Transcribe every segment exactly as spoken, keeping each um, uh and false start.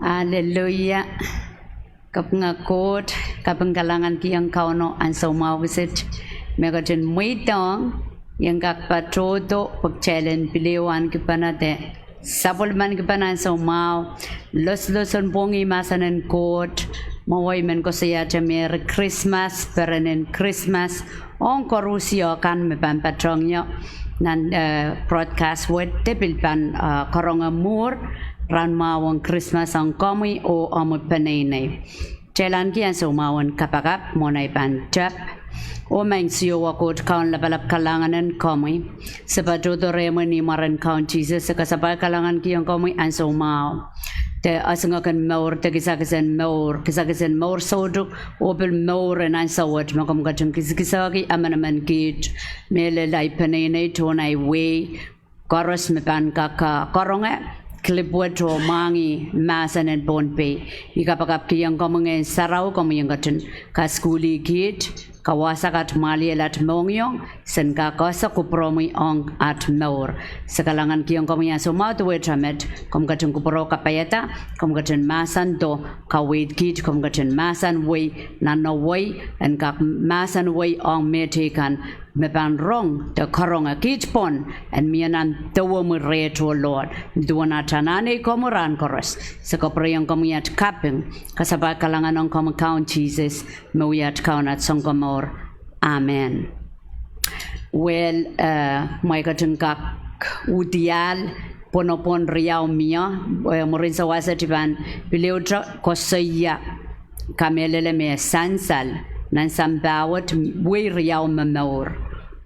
Aleluia. Kapinga Koht, kaping kalahngan kihong Kauno ansou mwahu kiset me ketin mweidohng I en kak patohdo pwe kitail en pil ehu ahneki pahn de sapwellimaniki pahn ansou mwahu, loslosonpwongih mahsen en Koht, mwowe I men koasoiahte Merry Christmas, perenen Krismas ong koarusie kan me pahn patohng ie nan, eh, broadcast wet de pil pahn, eh, karonge mwuhr rahnmwahu ong Krismas ong komwi oh omwi peneinei. Kitail ahneki ansou mwahu en kapakap mwohn ei pahn tep. Oh Maing Siohwa Koht Kaun lapalap, kalahngan en komwi. Se patohdo rehmwi ni mwaren Kaun Sises, se kasapahl kalahngan kihong komwi ansou mwahu de esingek en mour de kisakis en mour, kisakis en mour soutuk, oh pil mour en ansou wet me komw ketin kisakiski emenemen kiht, mehlel ei peneinei, tohn ei wehi, koaros me pahn kak, ah, karonge clip wet oh mwahngih mahsen en Pohnpei. I kapakap kihong komwi Ngehn Sarawi, komwi en ketin kasukuhlih kiht, kawasa kat, mwahliel aht mohngiong, sen kak ese kupwuromwi ong aht mour. Se kalahngan kihong komwi ansou mwahu duwehte met, komw ketin kupwuromwi, kapaiada, komw ketin mahsendo, kaweid kiht, komw ketin mahsen wei nan nohno wei, en kak mahsen wei ong mehteikan me pahn rong de karonge kiht pwon en mie nan dewemwi rehmwi, oh Lord, duwen aht anahne komwi rahn koaros. Se kapwurehiong komwi aht kaping, kasapahl kalahngan ong komwi Kaun Sises, me wia aht Kaun, aht Sounkomour. Amen. Well, eh, mwein I ketin kak udiahl pwonopwon riau mie, eh, mwurin sawaset I pahn pil ehute koasoia kamehlele me sansal nan sampah wet, wehi riau me mour.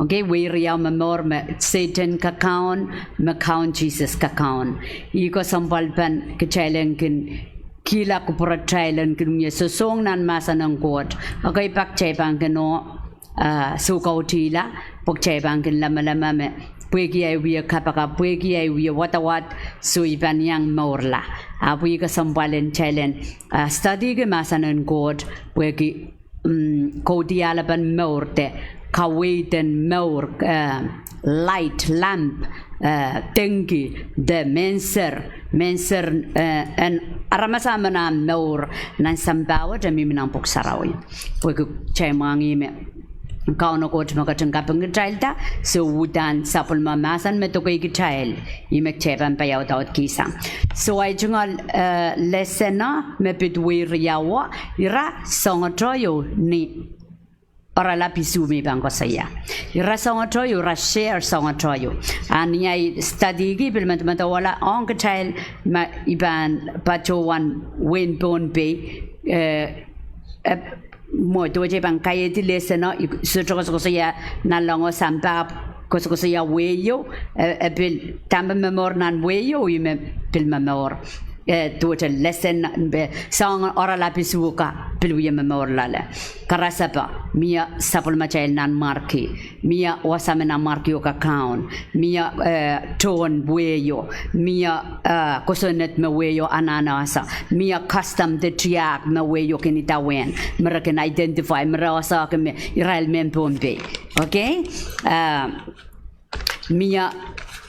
Okay, wehi riau me mour, me Sehdan kakaun, me Kaun Sises kakaun. Ih kesempwalpen kitail en kin kihla kupwuratail en kin wia sosohng nan mahsen en Koht. Okay, pak kitail pahn kin, ah, soukautihla, pwe kitail pahn kin lamalam me pwehki ei wie kapakap, pwehki ei wie wadawad, soh, I pahn iang mourla. Ahpw ih kesempwal en kitail en, ah, studyki mahsen en Koht, pwehki, mm, kaudiahlepen mour de kaweid en mour, eh, light, lamp, eh, dengki, de menser, menser, eh, en aramas emen ah mour nan sampah wet, e mihmi nan Pwuhk Sarawi. Pwehki kitail mwahngih me Kauno Koht me ketin kapingkitailda, se uhdahn sapwellime mahsen me dokeikitail, ih me kitail pahn paiaudaudkihsang. So, ahi tungoal, eh, lesson o me pid wehi riau o, ira soangoto ieu ni oaralap isuh me I pahn koasoia. Ira soangoto ieu, ira share soangoto ieu. A ni ahi studyki, pil medemedewe ong kitail ma I pahn patohwan wehin Pohnpei, eh, eh, mwo duwehte I pahn kaiehdi lesson o, I sohte koasokoasoia nanleng o sampah, koasokoasoia wehi ieu, eh, eh, pil dahme momour nan wehi ieu, ih me pil momour. Eh, duwehte lesson, eh, soangen oaralap isuh ka pil wie momour loale. Karasepe, mie sapwellimatail nanmwarki, mie wasa me nanmwarkio kakaun, mie, eh, tohn wehi ieu, mie, eh, kosonned me wehi ieu anahne ese, mie custom de tiahk me wehi ieu kin idawehn, me re kin identify, me re esehki me irail mehn Pohnpei. Okay? Eh, mie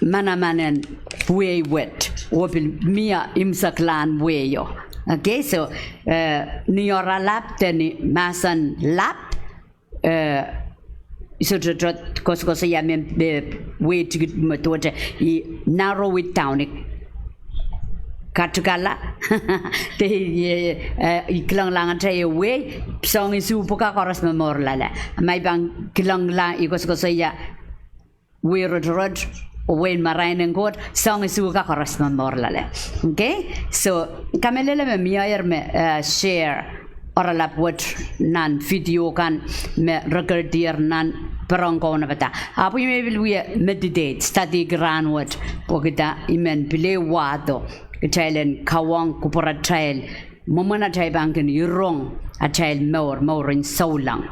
manaman en wehi wet, oh pil mie imwseklahn wehi ieu. Okay, so, eh, ni oaralap de ni mahsen lap, eh, I sohte koasokoasoia me, me wehi tikit me duwehte I narrow it down, I katikala. De, eh, eh, I kilenglahng atail wehi, soahng isuh pwukat koaros momour loale. Ma I pahn kilengla, I koasokoasoia wehi rotorot, wehin marain en Koht, soahng isuh ka koaros momour loale. Okay? So, kamehlele me mie me, eh, share oaralap wet nan video kan me recordier nan pwurehng kaunopada. Ahpw I men pil wie meditate, studyki rahnwet, pwehki I men pil wahdo kitail en kawehwe kupwuratail mwomwen atail pahn kin rong atail mour, mouren souleng.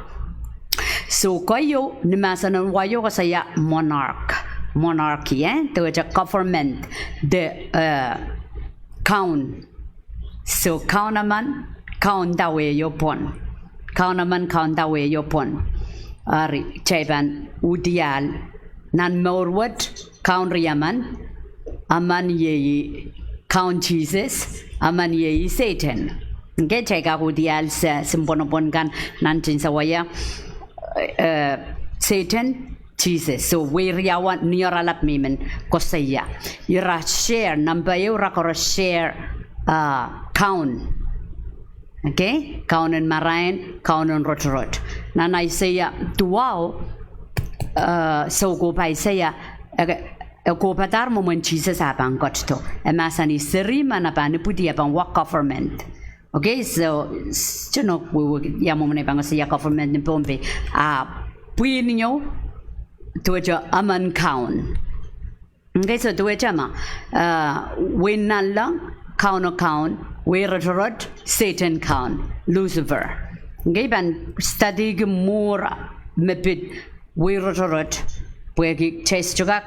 So, keieu ni mahsen en wai ieu koasoia monarch, monarchy, eh? Duwehte government de, eh, kaun. So, kaun emen, kaunda wehi ieu pwon. Kaun emen, kaunda wehi ieu pwon. Eri, kitail pahn udiahl nan mour wet, kaun riemen, emen iei Kaun Sises, Emen iei Sehdan. Okay, kitail kak uhdi ahl se, sounpwonopwon kan nan tinsawai, eh, Sehdan, Sises. So, wehi riau ni oaralap me I men koasoia. Ira share, nempe ehu ira koaros share, ah, kaun. Okay? Kaun en marain, kaun en rotorot. Nan Aiseia duwau, eh, soukohp Aiseia, eh, e kohpadahr mwomwen Sises ah pahn ketido. E mahsanih, seri men e pahn ipwidi, e pahn wa government. Okay, so, s-, tano wehwehki ia mwomwen e pahn koasoia government ni Pohnpei. Ah, pwihn ieu, duwehte emen kaun. Okay, so duwehte ma, eh, wehin nanleng, kauno kaun, wehi rotorot, Sehdan kaun, Lucifer. Okay, I pahn studyki mwuhr me pid wehi rotorot, pwehki kitail sohte kak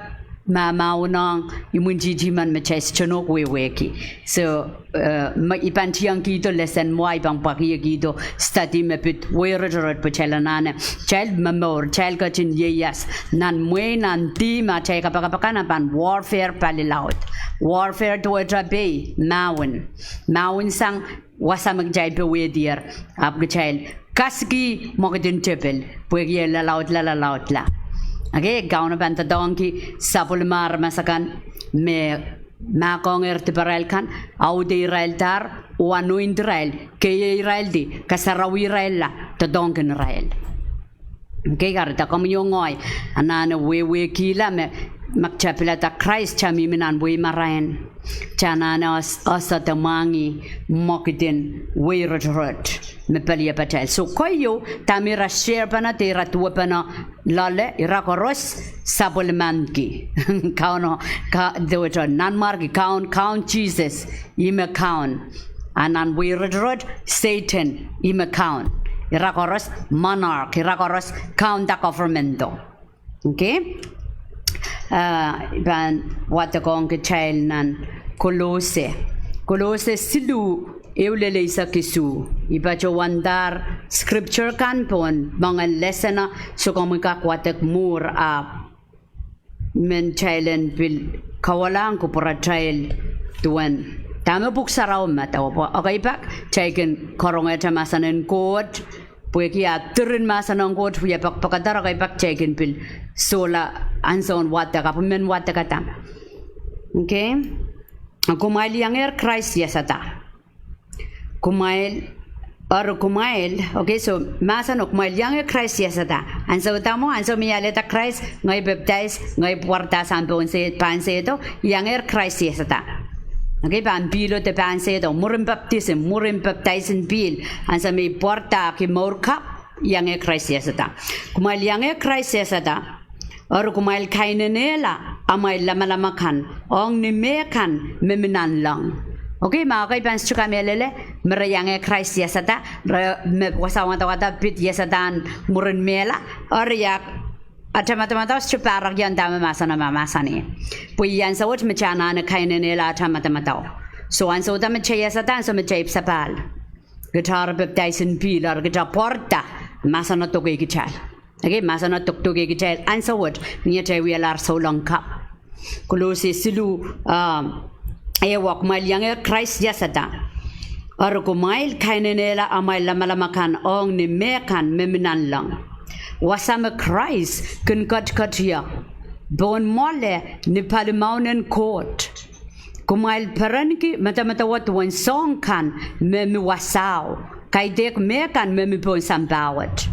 mahmahwenohng imwintihti men me kitail sohte nohk wehwehki. So, eh, me I pahn tiengkihdo lesson mwo, I pahn pwakiekihdo study me pid wehi rotorot pwe kitail anahne, kitail momour, kitail ketin ieias nan mwehi, nan dihp ma kitail kapakap akan e pahn warfare palilaud. Warfare duwehte pei, mahwen. Mahwen sang wasa me kitail powehdier, ahpw kitail kasiki mwekid en tepil, pwehki e lalaudla, lalaudla. Okay, Kauno pahn doadoahngki sapwellime aramas akan me mahkohngehr diparail kan, audeiraildahr, oh anointirail, keieiraildi, kasarawiirailla, doadoahngkin irail. Okay, kahrehda komwi oh ngehi anahne wehwehkihla me, ma kitail pilada Krais, kitail mihmi nan wehi marain, kitail anahne os-, osode mwahngih mwekid en wehi rotorot me peliepatail. So, keieu, dahme ira share pahn, de ira duwepene loale, ira koaros sapwellimanki Kauno, ka-, duwehte Nanmwarki Kaun, Kaun Sises, ih me kaun. A nan wehi rotorot, Sehdan, ih me kaun. Ira koaros monarch, ira koaros kaunda government o. Okay? Ah, I pahn wadekohng kitail nan Kolose. Kolose siluh, ehu lel eisek isuh. I patohwandahr scripture kan pohn moangen lesson, soh komwi kak wadek mwuhr, ahpw men kitail en pil kawehlahng kupwuratail duwen dahme Pwuhk Sarawi medewe. Pwe ekei pak kitail kin karongehte mahsen en Koht, pwehki a diren mahsen en Koht wia pekpekadahr, ekei pak kitail kin pil sohla ansoun wadek, ahpw men wadek adahm. Okay? Kumwail iangehr Krais iasada. Kumwail, eri kumwail, okay, so mahseno kumwail iangehr Krais iasada. Ansou da mwo, ansou me I alehda Krais, ngehi pepdais, ngehi pwarada sang pohn se-, pahn sehdo, I iangehr Krais iasada. Okay, pahn pihlo de pahn sehdo, mwurin baptism, mwurin pepdais en pihl, ansou me I pwaradahki mour kapw, I iangehr Krais iasada. Kumwail iangehr Krais iasada. Eri kumwail kainenehla amwail lamalam akan ong ni mehkan me mi nanleng. Okay, ma ekei pahn sohte kamehlele me re iangehr Krais iasada, re, me wasa wadawad pid iasadahn mwurin mehla, eri atail madamadau sohte pahrekiong dahme mahseno mahmahsanih. Pwe ih ansou wet me kitail anahne kainenehla atail madamadau. So ansou da me kitail iasada, ansou me kitail ipwsapahl. Kitail eri pepdais en pihl, eri kitail pwarada mahseno dokeikitail. Okay, mahseno dokdokeikitail ansou wet ni atail wialahr souleng kapw. Kolose siluh, ah, ehu, kumwail iangehr Krais iasada. Eri kumwail kainenehla amwail lamalam akan ong ni mehkan me mi nanleng. Wasa me Krais kin ketiket ie pohn mwoale ni palimaun en Koht. Kumwail perenki medemedewe duwen soahng kan me mi wasao, kaidehk mehkan me mi pohn sampah wet.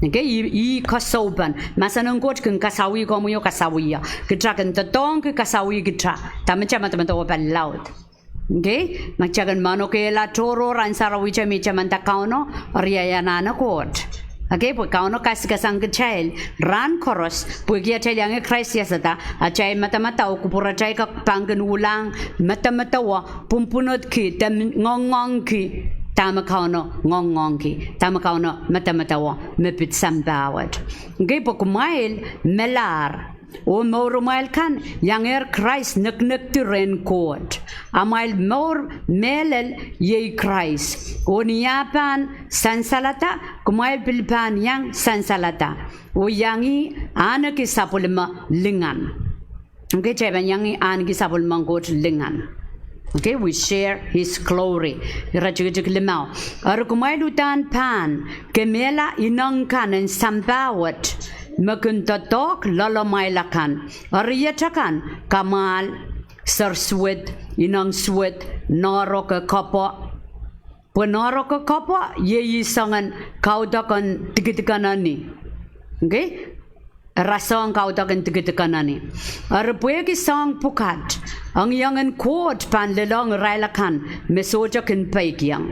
Okay, ih, ih koasoapen. Mahsen en Koht kin kasawih komwi oh kasawih ie. Kitail kin doadoahngki kasawih kitail dahme kitail medemedewe palilaud. Okay, ma kitail kin manokehla tohrohr ansarowihte me kitail manda Kauno, eri ia anahne Koht. Okay, pwe Kauno kasikasang kitail rahn koaros, pwehki atail iangehr Krais iasada, atail madamadau, kupwuratail kak pahn kin uhlahng medemedewe, pwunpwunodki, de ngoangoangki dahme Kauno ngoangoangki, dahme Kauno medemedewe me pid sampah wet. Okay, pwe kumwail melahr oh mourumwail kan iangehr Krais nekinekdi rehn Koht. Amwail mour mehlel iei Krais. Oh ni ah pahn sansalada, kumwail pil pahn iang sansalada, oh iang ih ahneki sapwellime lingan. Okay, kitail pahn iang ih ahneki sapwellimen Koht lingan. Okay, we share his glory. Iretikitik limau. Eri kumwail uhdahn pahn kemehla ineng kan en sampah wet me kin doadoahk loalamwail akan. Eri iet akan, kamwahl, sersuwed, ineng suwed, noahrok, kepwe. Pwe noahrok, kepwe, iei soangen kaudok en dikedik en eni. Okay? Rasehng kaudok en dikedik en eni. Eri pwehki soahng pwukat, engiengen Koht pahn lelohng irail akan me sohte kin peikiong.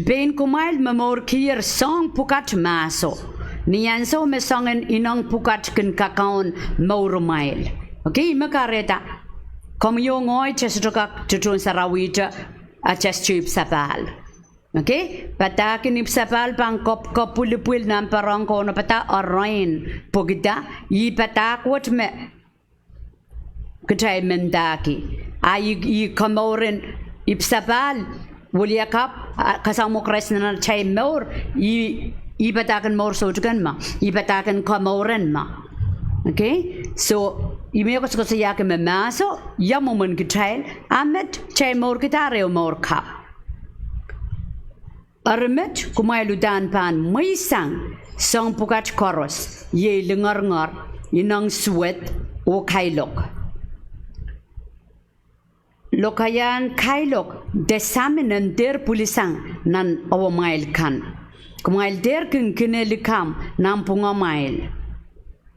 Pein kumwail momourkier soahng pwukat mahso, ni ansou me soangen ineng pwukat kin kakaun mourumwail. Okay, ih me kahrehda komwi oh ngehi, kitail sohte kak tohn sarawihte, atail sohte ipwsapahl. Okay? Padahk en ipwsapahl pahn kop-, kopwilipwil nan pwarohng kaunopada arail pwekida, ih padahk wet me kitail mendahki. A ih, ih komouren ipwsapahl, wiliakapw, a, kasamwo Krais nan atail mour, ih, ih padahk en mour soutik en me, ih padahk en komour en me. Okay? So, ih me koasokoasoiahki me mahso, ia mwomwen kitail, a met kitail mourkihda ehu mour kapw. Eri met, kumwail uhdahn pahn mweisang soahng pwukat koaros, iei lingeringer, ineng suwed, oh kailok. Lokaiahn kailok de samin en dehr pwilisang nan ewamwail kan. Kumwail dehr kin kihong likamw nanpwungamwail.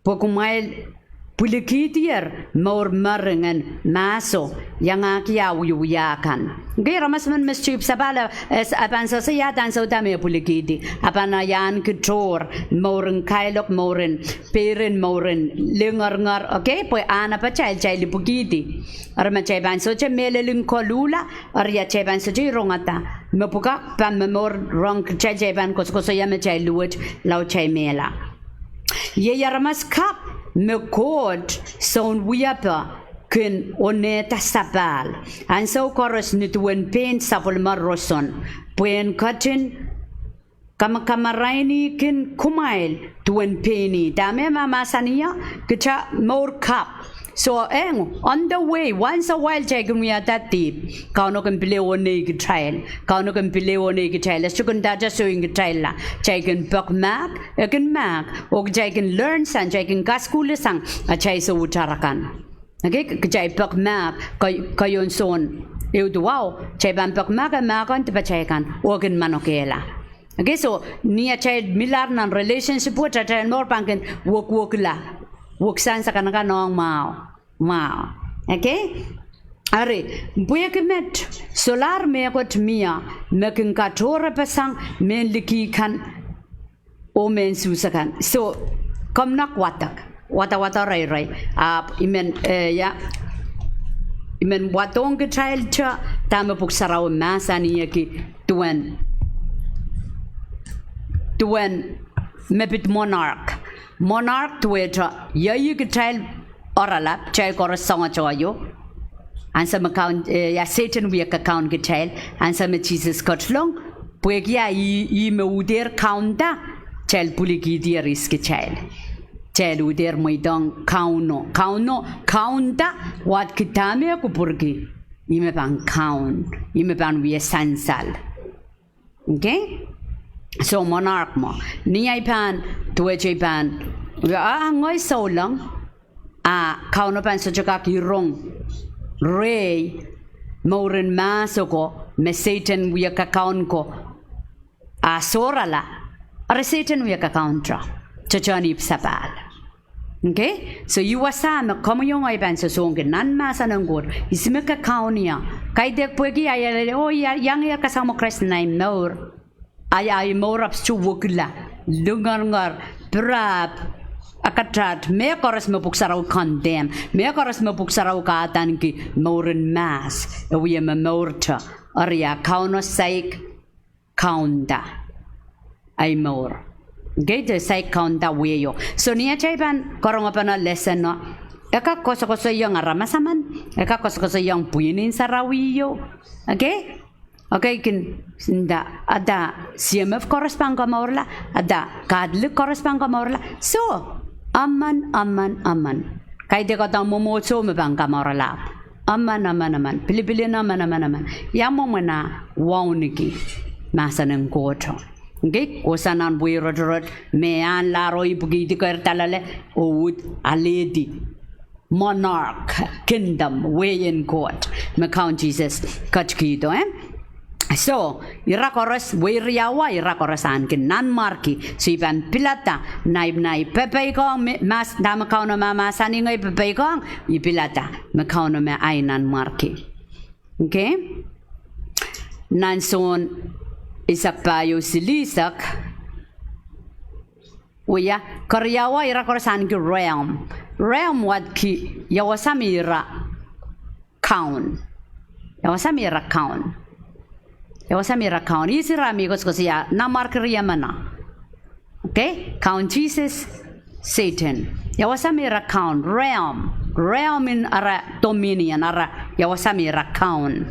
Pwe kumwail pwilikihdier mour mering en mahso, iangahki ah wiewia kan. Okay, aramas emen me sohte ipwsapahl, e, e pahn sehse ia ansou da me pwilikihdi. A pahn iang kitohr mouren kailok, mouren peirin, mouren lingeringer, okay? Pwe ahn apatail, kitail ipwikihdi. Eri ma kitail pahn sohte mehlel en koluhla, eri atail pahn sohte rongada. Me pwukat pahn momour rong kitail, kitail pahn koasokoasoia me kitail luwet, lao kitail mehla. Iei aramas kapw me Koht Sounwiepe kin onehda sapahl ansou koaros ni duwen pein sapwellime roson, pwehn ketin kam-, kamarainihkin kumwail duwen pein ih. Dahme e mahmahsanih, kitail mour kapw. So, ehng, on the way, once a while kitail kin wiahda dihp. Kauno kin pil onei kitail. Kauno kin pil onei kitail. E sohte kin ndahte soh en kitail la. Kitail kin peki mahk, e kin mahk. Oh kitail kin learn sang, kitail kin kasukuhla sang atail soutahr akan. Okay, kitail peki mahk, ke-, keieun Sohn ehu duwau, kitail pahn peki mahk, e mahk en dipatail kan, oh kin manokehla. Okay, so, ni atail milahr nan relationship wet, atail mour pahn kin wekwekihlahr. Wekisang sakanakan ong mwahu. Mwahu. Okay? Eri, pwehki met, solahr mehkot mie, me kin katohrepeseng mehn liki kan, oh mehn Suhs akan. So, komw kak wadek. Wadawada reirei. Ahpw I men, eh, ia, I men wadohng kitail te, dahme Pwuhk Sarawi mahsanihki duwen, duwen me pid monarch. Monarch duwehte, iei kitail oaralap, kitail koaros soangotohio. Ansou me kaun, eh, ia Sehdan wia kakaun kitail, ansou me Sises ketilong, pwehki ih, ih me uhdehr kaunda, kitail pwilikihdier ihs kitail. Kitail uhdehr mweidohng Kauno. Kauno, kaunda, wadki dahme kupwurki. Ih me pahn kaun, ih me pahn wia sansal. Okay? So monarch mwo. Ni ahi pahn, duwehte I pahn, a ngehi souleng, a Kauno pahn sohte kak rong rehi mouren mahso ko, me Sehdan wia kakaun ko, a sohrala, eri Sehdan wia kakaun te, te tohn ipwsapahl. Okay? So, ih wasa me komwi oh ngehi pahn songosongki nan mahsen en Koht, ihs me ke kaunia. Kaidehk pwehki ahi ale, oh, ia, iang ia kasamwo Krais nan ahi mour. Ahi, ahi mour ahpw sohte wekila. Lingeringer, pirap, akataht, mehkoaros me Pwuhk Sarawi condemn. Mehkoaros me Pwuhk Sarawi kahdaneki mouren mahs. E wia me mour te. Eri a Kauno saik kaunda ahi mour. Okay, de saik kaunda wehio. So ni atail pahn karongepene lesson o, e kak koasokoasoiong aramas emen, e kak koasokoasoiong pwihn en sarawio. Okay? Okay, kin, nda, ada C M F koaros pahn komourla, ada Catholic koaros pahn komourla. So, emen, emen, emen. Kaidehk ada mwomwohdiso me pahn komourla. Emen, emen, emen. Pilipil en emen, emen, emen. Ia mwomwen ah wauneki mahsen en Koht. Okay? Kosonned nan wehi rotorot, me ahnlahr oh ipwikihdi keirda loale, oh uhd alehdi monarch, kingdom, wehin Koht, me Kaun Sises ketikihdo, eh? So, ira koaros, wehi riau, ira koaros ahneki nanmwarki. So, I pahn pilada, nai, nai pepeikohng, me, mahs, dahme Kauno mahmahsanih ngehi pepeikohng, I pilada, me Kauno me ahi nanmwarki. Okay? Nan Sohn eisek pahieu silihsek, wia, keriau ira koaros ahneki realm. Realm wadki, ia wasa me ira kaun. Ia wasa me ira kaun. Ia wasa me ira kaun. Ihs ira me koasoakoasoia, nanmwarki riemen. Okay? Kaun Sises, Sehdan. Ia wasa me ira kaun, realm. Realm en ara dominion, ara, ia wasa me ira kaun.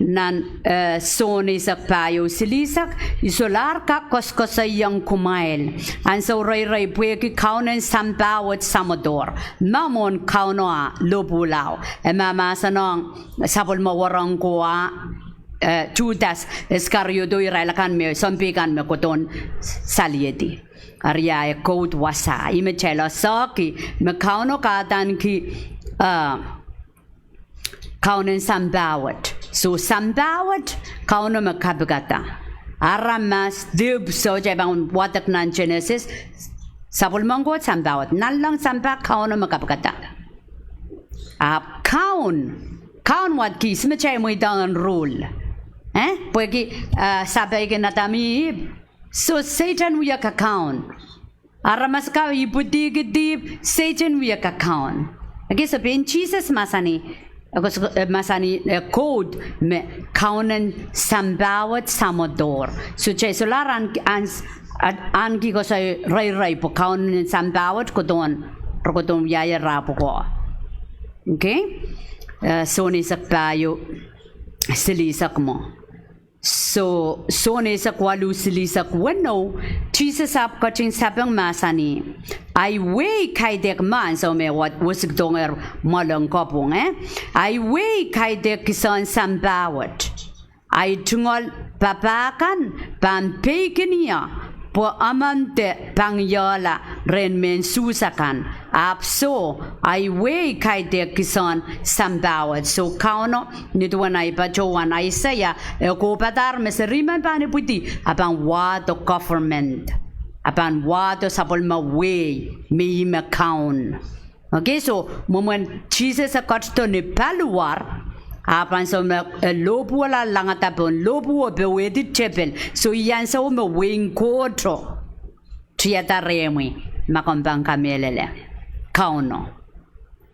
Nan, eh, Sohn eisek pahieu silihsek, I solahr kak koasoakoasoiong kumwail ansou reirei pwehki kaunen sampah wet samwodohr. Ma mwohn Kauno ah lohpwuo lao. E mahmahsanihong sapwellime wahnpoaron ko ah, eh, Sudas Iskarioto, irail akan me, sounpei kan me kohdohn saliedi. Eri ah e koud wasa. Ih me kitail esehki me Kauno kahdaneki, eh, kaunen sampah wet. So sampah wet, Kauno me kapikada. Aramas, dihp, soh, kitail pahn wadek nan Genesis, sapwellimen Koht sampah wet. Nanleng sampah, Kauno me kapikada. Ahpw kaun, kaun wadki ihs me kitail mweidohng en rule. Eh? Pwehki, eh, sapeik en Adam oh Ihp. So Sehdan wia kakaun. Aramas akan ipwidihki dihp, Sehdan wia kakaun. Okay, so pein Sises mahsanih, eh, kos-, eh, mahsanih, eh, koud me kaunen sampah wet samwodohr. So kitail solahr ahn-, ahn-, ahneki koasoi reirei pwe kaunen sampah wet kohdohn, re kohdohn wiahier ah pwukoa. Okay? Eh, Sohn eisek pahieu silihsek mwo. So, Sohn eisek waluh silihsek weneu, Sises ahpw ketin sapeng mahsanih, ahi wehi kaidehk, ma ansou me wad-, wesikdohngehr mwoalen kopwung, eh? Ahi wehi kaidehk kisehn sampah wet. Ahi tungoal papah kan pahn peikinie pwe emen de pangiola rehn mehn Suhs akan. Ahpw soh, ahi wehi kaidehk kisehn sampah wet. So Kauno, nin duwen ahi patohwan Aiseia, e kohpadahr me seri men pahn ipwidi, a pahn wahdo government. A pahn wahdo sapwellime wehi, me ih me kaun. Okay, so mwomwen Sises e ketido ni paliwar, ahpw ansou me, eh, lohpwuo lahngada pohn lohpwuo, powehdi tepil. So ih ansou me wehin Kohto tiada rehmwi, ma komw pahn kamehlele. Kauno.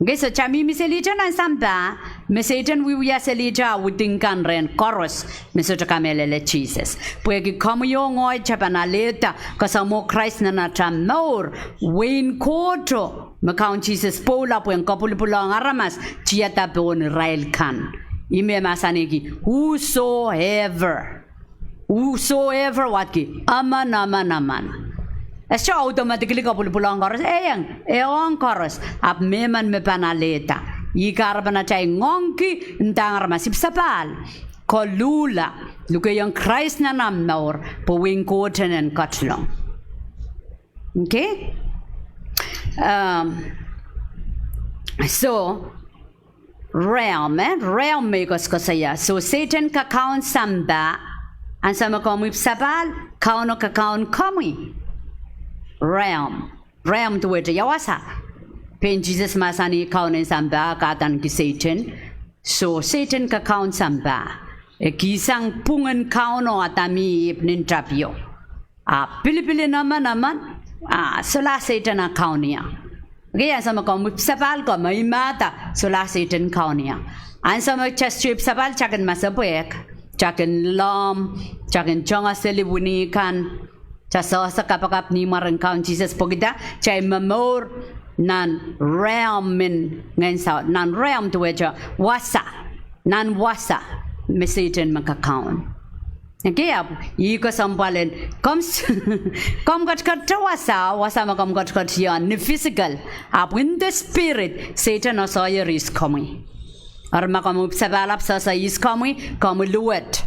Okay, so kitail mihmi selihte nan sampah, me Sehdan wiewia selihte ah wihdi kan rehn koaros me sohte kamehlele Sises. Pwehki komwi oh ngehi kitail pahn alehda kasamwo Krais nan atail mour, wehin Kohto me Kaun Sises pwoula pwehn kapwilipwilong aramas, tiada pohn irail kan. Ih me mahsanihki, whosoever. Whosoever wadki, emen, emen, emen. E sohte automatically kapwilipwilong koaros, e ong, e ong koaros, ahpw mehmen me pahn alehda. Ih kahrepen atail ngoangki ndahng aramas ipwsapahl, koluhla, lukehiong Krais nan omw mour, pwe wehin Koht en ketilong. Okay? Um, so, realm, eh? Realm me I koasokoasoia. So Sehdan kakaun sampah, ansou me komwi ipwsapahl, Kauno kakaun komwi. Realm. Realm duwehte ia wasa. Pein Sises mahsanih kaunen sampah kahdaneki Sehdan. So Sehdan kakaun sampah. E kihsang pwungen Kauno Adam oh Ihp nin tapio. A pilipil en emen, emen, a solahr Sehdan ah kaun ie. Okay, ansou me komw ipwsapahl, komw imahda, solahr Sehdan kaun ie. Ansou me kitail sohte ipwsapahl, kitail kin masepwehk, kitail kin lomw, kitail kin tongoale seli wini kan, kitail sehse kapakap ni mwaren Kaun Sises pwehki kitail momour nan realm en ngehn saut, nan realm duwehte wasa, nan wasa me Sehdan me kakaun. Okay, ahpw ih kesempwal en, komw s-, komw ketiket wasa, wasa me komw ketiket ie ni physical, ahpw in the spirit, Sehdan e sohte iris komwi. Eri ma komw ipwsapahl ahpw sehse ihs komwi, komwi luwet.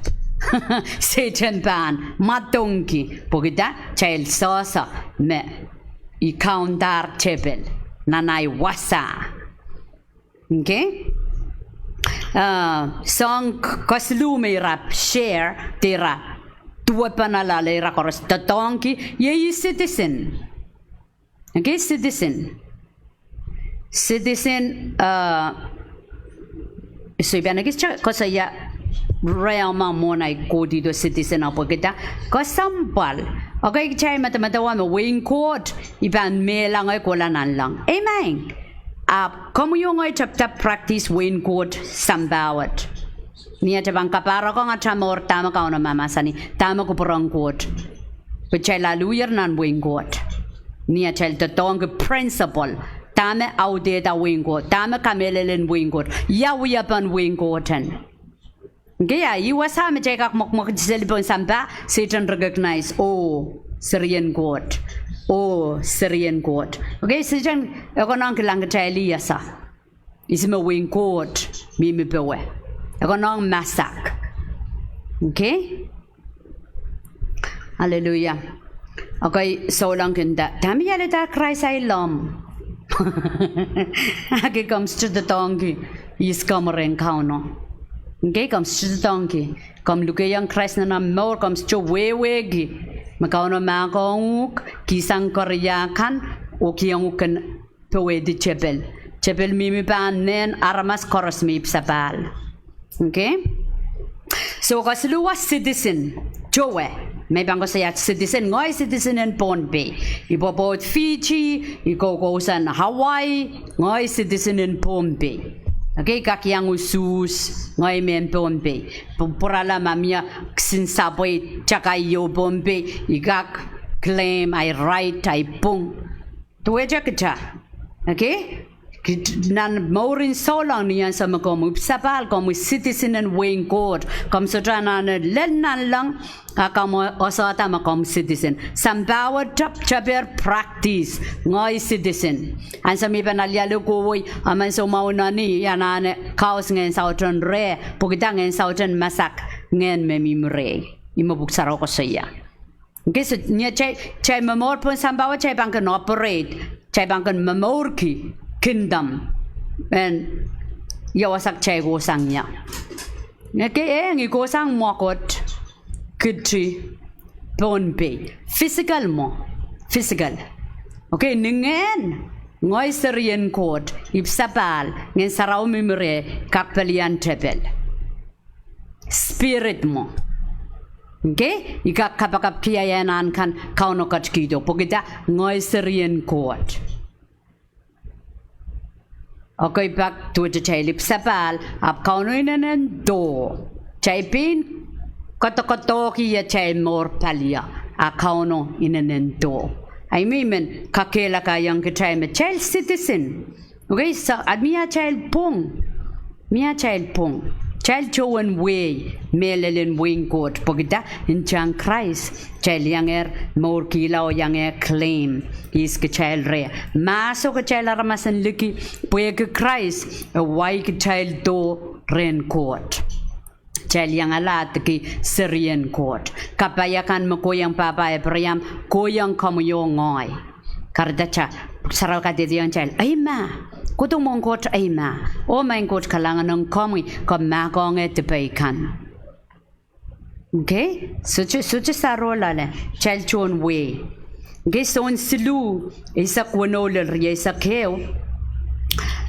Sehdan pahn mwadangki, pwehki dah? Kitail sehse me I kaundahr tepil nan ahi wasa. Okay? Uh, soahng k-, kesiluh me ira share, de ira duwepene loale ira koaros doadoahngki, iei citizen. Okay, citizen. Citizen, uh, so I pahn ekis koasoia rehmwahu mwohn ahi kohdihdo citizen, ahpw pwehki dah? Kesempwal. Okay, kitail medemedewe me wehin Koht I pahn mehla ngehi kohla nanleng. Amen. Ahpw komwi oh ngehi tepda practice wehin Koht sampah wet. Ni atail pahn kapahrek ong atail mour, dahme Kauno mahmahsanih, dahme kupwuren Koht, pwe kitail aluhier nan wehin Koht. Ni atail doadoahngki principle, dahme audehda wehin Koht, dahme kamehlelen wehin Koht, ia wiepen wehin Koht en. Okay, a ih wasa me kitail kak mwekmwekid seli pohn sampah, Sehdan recognize, oh, serien Koht. Oh, serien Koht. Okay, Sehdan e konehng kilang kitail ih ese, ihs me wehin Koht mihmi powe. E konehng masak. Okay? Aleluia. Okay, souleng kin nda, dahme I alehda Krais ahi lomw? Okay, komw sohte doadoahngki ihs komwi rehn Kauno. Okay, komw sohte doadoahngki. Komw lukehiong Krais nan omw mour, komw sohte wehwehki me Kauno mahkohng uhk, kihsang keria kan, oh kihong uhk kin powehdi tepil. Tepil mihmi pahn nehn aramas koaros me ipwsapahl. Okay? So kesiluhwa citizen, towe. Me I pahn koasoia citizen, ngehi citizen en Pohnpei. I pwopwoud Fiji, I koukousoan Hawaii, ngehi citizen en Pohnpei. Okay, I kak iang usuhs, ngehi mehn Pohnpei. Pw-, pwurala ma mie kisin sapwei takai ieu Pohnpei, I kak claim ahi right, ahi pwung. Duwehte kita. Okay? Kit-, nan mourin souleng ni ansou me komw ipwsapahl, komwi citizen en wehin Koht, komw sohte anahne lel nanleng, a komw esehda me komw citizen. Sampah wet tep-, teper practice, ngehi citizen. Ansou me I pahn alialu kohwei emen soumwahu nan ih, I anahne kaus ngehn sauten reh, pwehki dah? Ngehn sauten masak ngehn me mihmi rehi. Ih me Pwuhk Sarawi koasoia. Okay, so ni atail, atail momour pohn sampah wet, atail pahn kin operate, atail pahn kin momourki kingdom en ia wasa kitail kohsang ie. Okay, e, I kohsang mwekid, kiti, Pohnpei. Physical mwo, physical. Okay, ni ngehn, ngehi serien Koht, ipwsapahl, Ngehn Sarawi mihmi rehi, kak pelian tepil. Spirit mwo. Okay? I kak kapakapki ahi anahn kan Kauno ketikihdo, pwehki dah? Ngehi serien Koht. Okay, pak duwehte kitail ipwsapahl, ahpw Kauno inenen doh. Kitail pein koadokoadohki atail mour palio, a Kauno inenen doh. Ahi me I men kakehlakaiong kitail me kitail citizen. Okay, so, a mie atail pwung. Mie atail pwung. Kitail towen wehi, mehlelen wehin Koht, pwehki dah? Ntahn Krais. Kitail iangehr mourkihla oh iangehr claim ihs kitail reh. Mahso kitail aramas en liki, pwehki Krais, e wai kitail doh rehn Koht. Kitail iangala ahdiki serien Koht. Kapai akan me kohiong pahpa Eipraam, kohiong komwi oh ngehi. Kahrehda, Pwuhk Sarawi kadehdehiong kitail, eimah. Kohdo mwohn Koht eimah. Oh maing Koht, kalahngan ong komwi, komw mahkohng eh dipei kan. Okay? Sohte, sohte sarawi loale, kitail tohn wehi. Okay, Sohn siluh, eisek weneu lel rieisek ehu,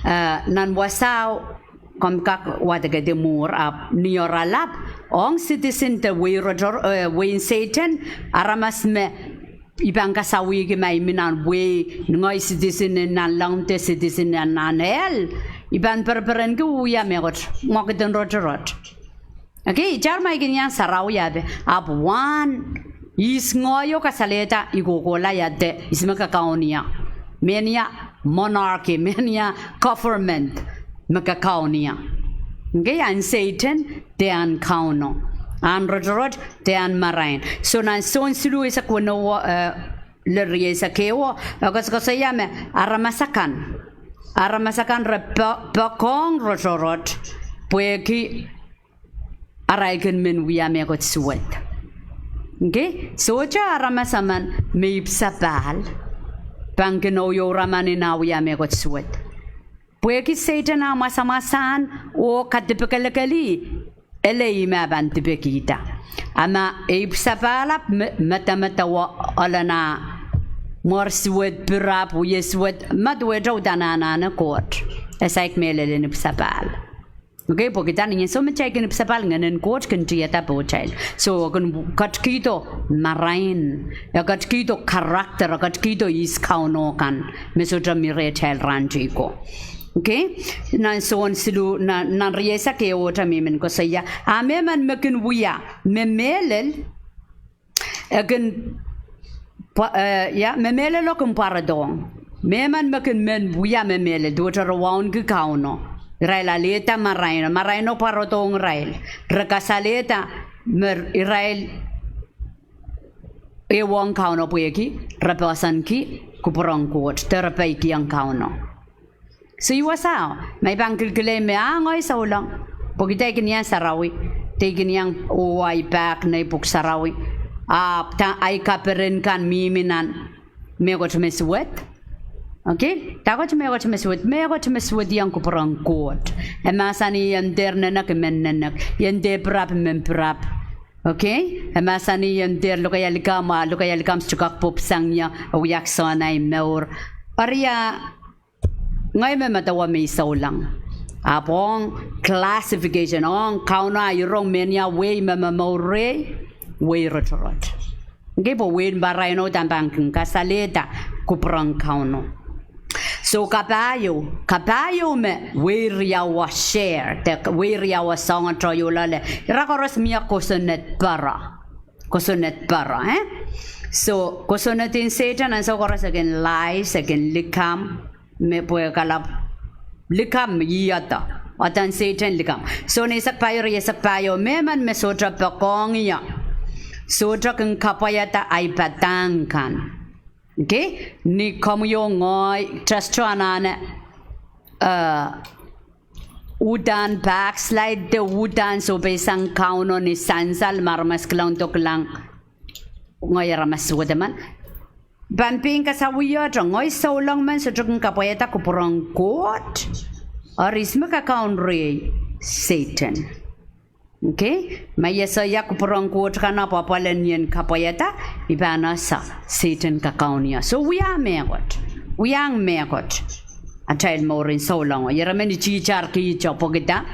eh, nan wasao, komw kak wadekedi mwuhr, ahpw ni oaralap, ong citizen de wehi rotor-, eh, wehin Sehdan, aramas me I pahn kasawihki ma I mi nan wehi, ngehi citizen en nanleng de citizen en nan ehl, I pahn pereperenki wia mehkot, mwekid en rotorot. Okay, itar ma I kin iang sarawi ape, ahpw wahn, ihs ngehi oh kasalehda I kohkohla ia de ihs me kakaun ie. Mehnia monarchy, mehnia government me kakaun ie. Okay, ahn Sehdan de ahn Kauno. Ahn rotorot de ahn marain. So nan Sohn siluh eisek weneu, eh, lel rieisek ehu, e koasokoasoia me aramas akan. Aramas akan re po-, poakohng rotorot. Pwehki arail kin men wia mehkot suwed. Okay? Sohte aramas emen me ipwsapahl pahn kin ouiou raman en ah wia mehkot suwed. Pwehki Sehdan ah mwasamwasahn oh kadipekelekel ih, ele ih me e pahn dipekihda. A ma e ipwsapahl ahpw me-, medemedewe ohl en ah mwar suwed, pirap, wie suwed, ma duwehte uhdahn anahne Koht. E saik mehlel en ipwsapahl. Okay, pwehki dah? Ni ansou me kitail kin ipwsapahl, Ngehn en Koht kin tiada pohtail. So, e kin ketikihdo marain, e ketikihdo character, e ketikihdo ihs Kauno kan me sohte mi rehtail rahn tiko. Okay? Nan Sohn siluh, nan, nan rieisek ehu ohte me I men koasoia, a mehmen me kin wia me mehlel, e kin pwa-, eh, ia, me mehlelo kin pwarodohng. Mehmen me kin men wia me mehlel, duwehte re wauneki Kauno, irail alehda maraino, maraino pwarodohng irail. Re kasalehda me irail ehuong Kauno pwehki re poahsoanki kupwuren Koht, de re peikiong Kauno. So, I wasao, ma I pahn kilkilei me a ngehi souleng, pwehki dei kin iang sarawi, dei kin iang oh ahi pak nei pwuhk sarawi, ahpw dah ahi kaperen kan mihmi nan mehkot me suwed. Okay? Dahkot mehkot me suwed, mehkot me suwediong kupwuren Koht. E mahsanih, I en dehr nenek, I men nenek. I en dehr pirap, I men pirap. Okay? E mahsanih, I en dehr lokaia likamw, a lokaia likamw sohte kak pwupwsang ie, e wiahki soangen ahi mour. Eri a ngehi me medewe me I souleng. Ahpw ong classification, ong Kauno ah rong mehnia wehi me momour rehi, wehi rotorot. Okay, pwe wehin maraino uhdahn pahn kin kasalehda kupwuren Kauno. So kapahieu, kapahieu me wehi riau wa share, de wehi riau wa soangen tohto loale, ira koaros mie kosonned paro. Kosonned paro, eh? So, kosonned en Sehdan ansou koaros e kin lies, e kin likamw, me pwe kalap likamw ih odoa, odoahn Sehdan likamw. So, ni eisek pahieu, ri eisek pahieu, mehmen me sohte poakohng ie, sohte kin kapwaiada ahi padahk kan. Okay? Ni komwi oh ngehi, test anahne, eh, uhdahn backslide de uhdahn sohpeisang Kauno ni sansal me aramas kilang dokilang, ngehi aramas suwed emen. Pahn pein kasawiohte, ngehi souleng men sohte kin kapwaiada kupwuren Koht. Eri ihs me kakaun rehi? Sehdan. Okay? Ma I ese ia kupwuren Koht kan, ahpw apwal en I en kapwaiada, I pahn ese Sehdan kakaun ie. So, wia mehkot. Wiahiong mehkot atail mour en souleng. Ieremen I tihtarkihte pwehki dah?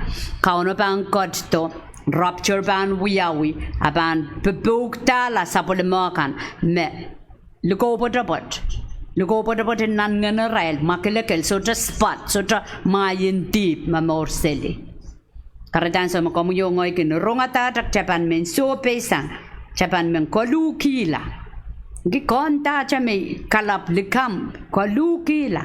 Kauno pahn ketido, rapture pahn wiawi, a pahn popoukdahla sapwellime kan me likou pwetepwet. Likou pwetepwet nan ngehn irail, mwakelekel, sohte spot, sohte mwahi en dihp me mour seli. Kahrehda ansou me komwi oh ngehi kin rongadahte, kitail pahn men sohpeisang, kitail pahn men koluhkihla. Ki kondahte me kalap likamw koluhkihla.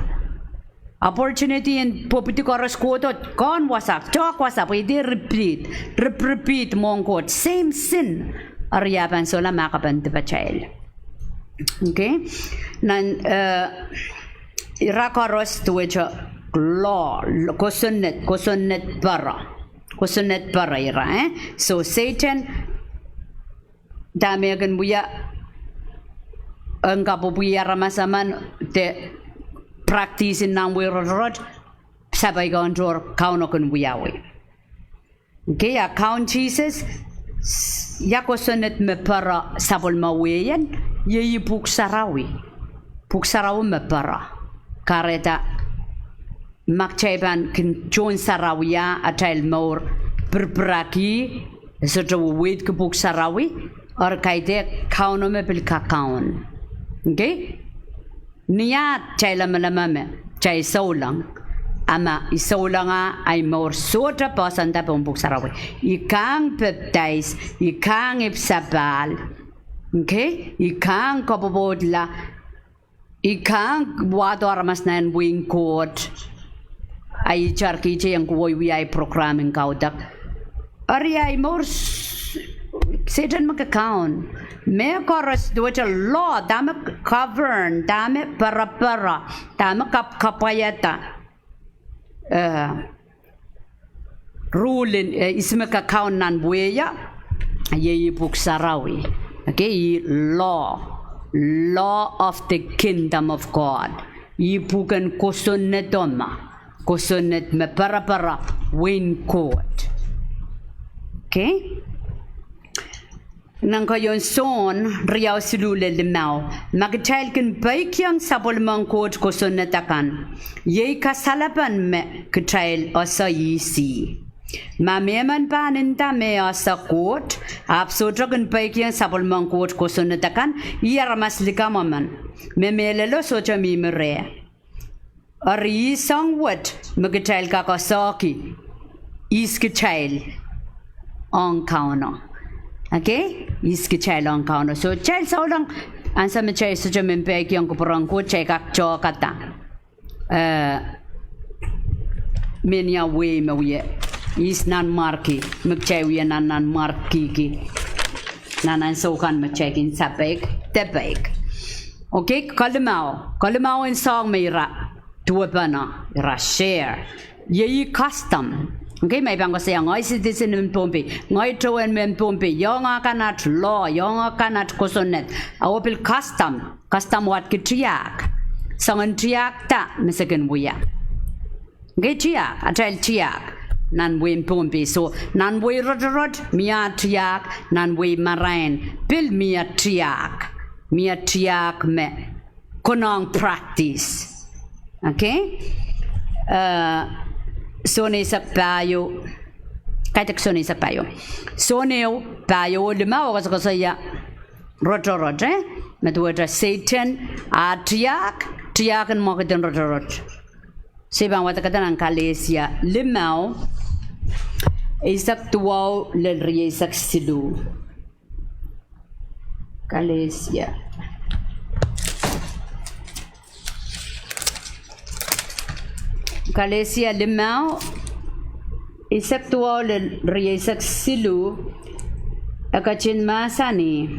Opportunity en pwopwidi koaros kohdo, kehn wasa, toahk wasa, pwe I dehr repeat, rep-, repeat mwohn Koht, same sin. Eri e pahn solahr mahkpen dipatail. Okay? Nan, eh, ira koaros duwehte law, kosonned, kosonned paro. Kosonned paro ira, eh? So, Sehdan, dahme e kin wia, en kapwopwidi aramas emen de practice nan wehi rotorot, sapai kauntohr Kauno kin wiawi. Okay, a Kaun Sises, ia kosonned me paro sapwellime wehien? Iei Pwuhk Sarawi. Pwuhk Sarawi me paro. Kahrehda ma kitail pahn kin tohn sarawia, atail mour pirpiraki, e sohte weweidki Pwuhk Sarawi, eri kaidehk Kauno me pil kakaun. Okay? Ni ah kitail lamalam me kitail souleng, a ma I souleng ah ahi mour sohte poahsoanda pohn Pwuhk Sarawi. I kahng pepdais, I kahng ipwsapahl, okay? I kahng kapwopwoudla, I kahng wahdo aramas nan wehin Koht, a I itarkihte iang kohwei wia ahi program en kaudok. Eri ahi mour s-, Sehdan me kakaun. Mehkoaros duwehte law, dahme govern, dahme parapara, dahme kapkapwaiada, eh, rule, eh, ihs me kakaun nan wehio, iei ih Pwuhk Sarawi. Okay, ih law, law of the kingdom of God. Ih pwuhken kosonnedo ma, kosonned me perepere wehin Koht. Okay? Nan keieun Sohn riau siluh lel limau, ma kitail kin peikiong sapwellimen Koht kosonned akan, iei kasalepen me kitail ese ihs. Ma mehmen pahn nda me ese Koht, ahpw sohte kin peikiong sapwellimen Koht kosonned akan, ih aramas likamw emen, me mehlelo sohte mihmi reh. Eri ih soahng wet me kitail kak esehki ihs kitail ong Kauno. Okay? Ihs kitail ong Kauno. So, kitail souleng, ansou me kitail sohte men peikiong kupwuren Koht, kitail kak tohkada, eh, mehnia wehi me wie, ihs nanmwarki, me kitail wie nan nanmwarkiki nan ansou kan me kitail kin sapeik, de peik. Okay, kelimau, kelimau en soahng me ira duwepene, ira share, iei custom. Okay, ma I pahn koasoia, ngehi citizen en Pohnpei, ngehi tohn mehn Pohnpei, iong akan at law, iong akan at kosonned, a oh pil custom, custom wet ki tiahk. Soangen tiahk da me se kin wia? Okay, tiahk, atail tiahk nan wehin Pohnpei. So, nan wehi rotorot, mie tiahk, nan wehi marain, pil mie tiahk, mie tiahk me konehng practice. Okay? Eh, Sohn eisek pahieu, kaidehk Sohn eisek pahieu. Sohn ehu pahieu oh limau koasokoasoia rotorot, eh? Me duwehte Sehdan, ah tiahk, tiahk en mwekid en rotorot. Se pahn wadekada nan Kalesia limau, eisek duwau lel rieisek siluh. Kalesia. Kalesia limau, eisek duwau lel rieisek siluh, e ketin mahsanih: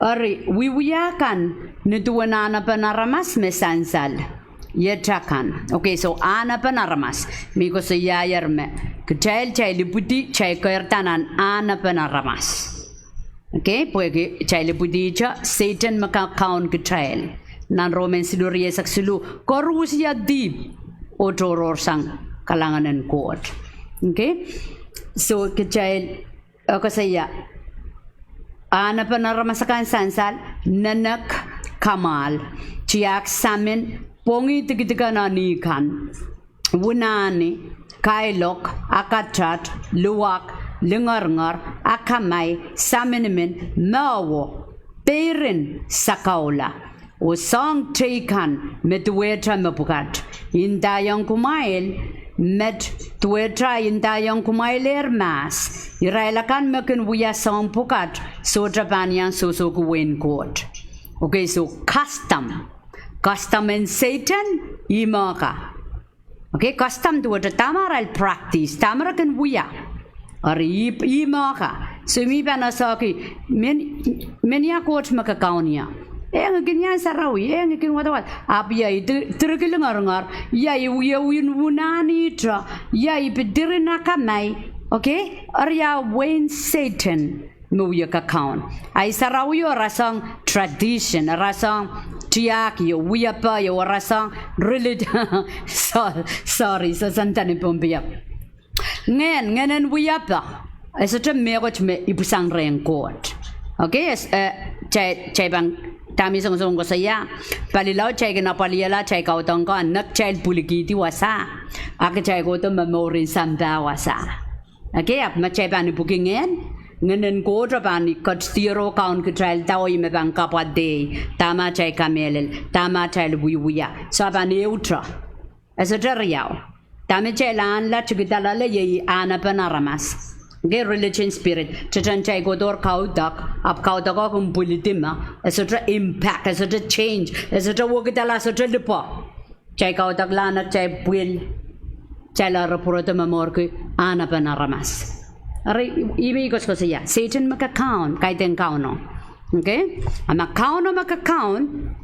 Eri, wiewia kan ni duwen ahnepen aramas me sansal, iet akan. Okay, so ahnepen aramas. Me koasoiaier me kitail, kitail ipwidi, kitail keirda nan ahnepen aramas. Okay, pwehki kitail ipwidihte Sehdan me kakaun kitail. Nan Roman siluh rieisek siluh, koaros wia dihp oh tohrohrsang kalahngan en Koht. Okay, so kitail, e koasoia, ahnepen aramas akan sansal: nenek, kamwahl, tiahk samin, pwongih dikedik en eni kan, wunahni, kailok, akatat, luwak, lingeringer, akamai, saminimin, mehwo, peirin sakaula, oh soahng teikan me duwehte mepwukat. I ndaiong kumwail, met duwehte I ndaiong kumwailehr mahs, irail akan me kin wia soahng pwukat sohte pahn iang sohsohki wehin Koht. Okay, so custom. Custom en Sehdan, ih me ka Okay, custom duwehte dahme arail practice, dahme re kin wia. Eri ih, ih me ka. So I pahn esehki, men, men ia Koht me kakaun ie? Ehi, I kin iang sarawi, ehi, I kin wadawad. Ahpw ia I di-, direki lingeringer, ia I wie win wunahnihte, ia I pil diren akamai. Okay? Eri ia wehin Sehdan me wie kakaun. Ahi sarawio rasehng tradition, rasehng tiahk ieu, wiepe ieu, rasehng relig-, so-, sorry, sohte ndahng ni Pohnpei. Ngehn, ngehn en wiepe, e sohte mehkot me ipwisang rehn Koht. Okay, e s-, eh, kitail, kitail pahn, dahme I songosong koasoia, palilaud kitail kin apwalihala kitail kaudok kan, nek kitail pwilikihdi wasa, a kitail kohdo me mouren sampah wasa. Okay, ahpw ma kitail pahn ipwiki ngehn, ngehn en Koht pahn ketidier oh kaun kitail, dahme I me pahn kapwadei, dahme atail kamehlel, dahme atail wiewia. So e pahn ehute. E sohte riau. Dahme kitail ahnla tikida loale iei ahnepen aramas. Okay, religion spirit. Teten kitail kohdohr kaudok, ahpw kaudok o kin pwilidi me, e sohte impact, e sohte change, e sohte wekidala, sohte lipo. Kitail kaudokla nan kitail pwil, kitail eri pwurodo momourki ahnepen aramas. Eri, ih me I koasokoasoia, Sehdan me kakaun, kaidehn Kauno. Okay? A ma Kauno me kakaun,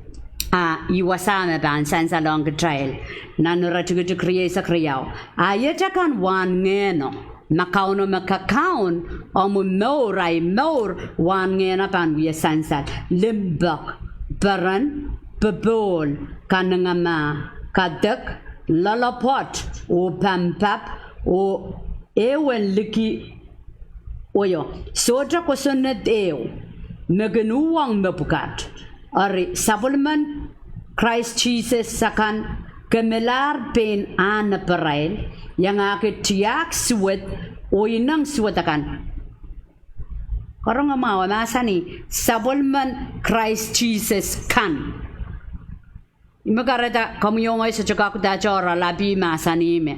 A ih wasa me pahn sansalohng kitail nan iretikitik rieisek riau. A iet akan wahn Ngehno. Ma Kauno me kakaun omw mour, ahi mour, wahn Ngehno pahn wie sansal. Limpoak, peren, popohl, kanengamah, kadek, loalopwoat, oh pampap, oh ehu en liki, oh sohte kosonned ehu me kin uhwong mepwukat. Eri sapwellimen Krais Sises akan kemelahr pein ahneparail, iangahki tiahk suwed oh ineng suwed akan. Karonge mwahu, e mahsanih sapwellimen Krais Sises kan. Ih me kahrehda komwi oh ngehi sohte kak udahte oaralap ih mahsanih me,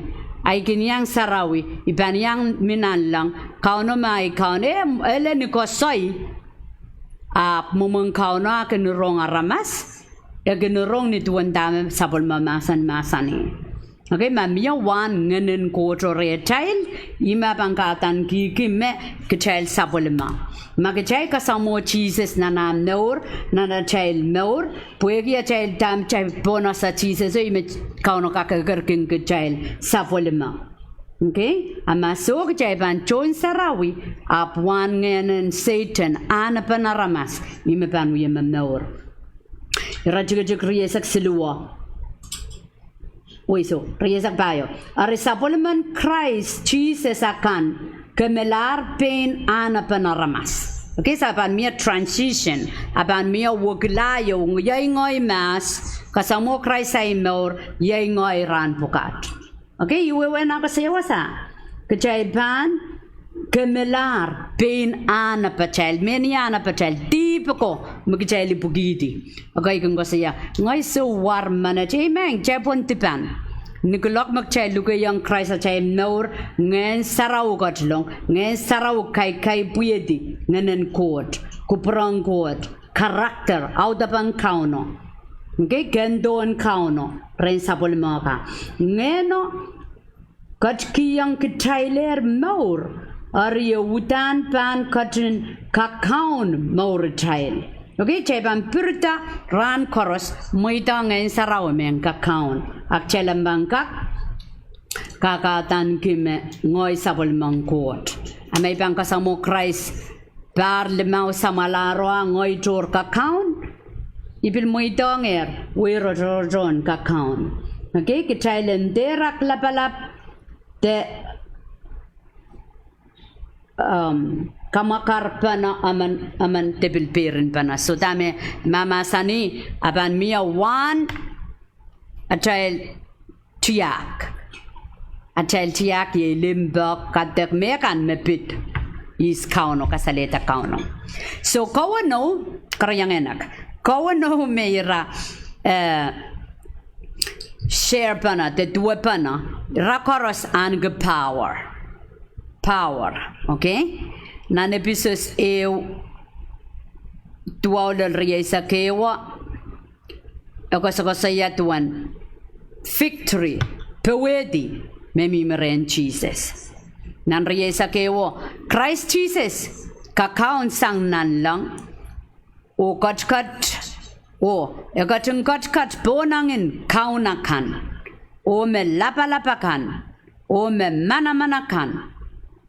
ahi kin iang sarawi, I pahn iang mi nanleng, Kauno me ahi Kaun, e, ele ni koasoi. Ahpw mwomwen Kauno a kin rong aramas, e kin rong ni duwen dahme sapwellime mahsen mahsanih. Okay, ma mie wahn Ngehnen Koht rehtail, ih me pahn kahdanekihki me kitail sapwellime. Ma kitail kasamwo Sises nan ah mour, nan atail mour, pwehki atail dahme kitail pohnese Sises, oh ih me Kauno kak ekerkin kitail sapwellime. Okay, a ma soh kitail pahn tohn sarawi, ahpw wahn Ngehnen Sehdan, ahnepen aramas, ih me pahn wie momour. Iretikitik rieisek siluh. Wei, soh, rieisek pahieu. Eri sapwellimen Krais Sises akan kemelahr pein ahnepen aramas. Okay, se pahn mie transition, a pahn mie wekila ieu, iei ngehi mahs, kasamwo Krais ahi mour, iei ngehi rahn pwukat. Okay, ih wehwehn ah koasoia wasa. Kitail pahn kemelahr pein ahnepatail, mehn ahnepatail, dihp ako me kitail ipwikihdi. Okay, I kin koasoia, ngehi sou war menet, ei, ma kitail pwon dipan. Ni kuloak me kitail lukehiong Krais atail mour, Ngehn Sarawi ketilong, Ngehn Sarawi kaikaipwihdi Ngehnen Koht, kupwuren Koht, character, audepen Kauno. Okay, kendo en Kauno rehn sapwellime kan. Ngehno ketikihong kitailehr mour, eri e uhdahn pahn ketin kakaun mouritail. Okay, kitail pahn pirida rahn koaros, mweidohng Ngehn Sarawi me kakaun, a kitail en pahn kak kakahdaneki me ngehi sapwellimen Koht. A ma I pahn kasamwo Krais pahr limau samwalahro, a ngehi tohr kakaun, I pil mweidohngehr wei rotorot en kakaun. Okay, kitail en dehr aklapalap de, um, kamwakarpene emen, emen de pil peirinpene. Soh, dahme mahmahsanih, a pahn mie wahn atail tiahk. Atail tiahk iei limpoak, kadek, mehkan me pid ihs Kauno, kasalehda Kauno. Soh, Kauno, karahiong enek, Kauno me ira, eh, sharepene de duwepene ira koaros ahneki power. Power, okay? Nan Episos ehu, duwau lel rieisek ehu, e koasokoasoia duwen victory, powehdi me mihmi rehn Sises. Nan rieisek ehu, Krais Sises kakaun sang nanleng, oh ketiket, oh e ketin ketiket pohnangin kaun akan, oh me lapalap akan, oh me manaman akan,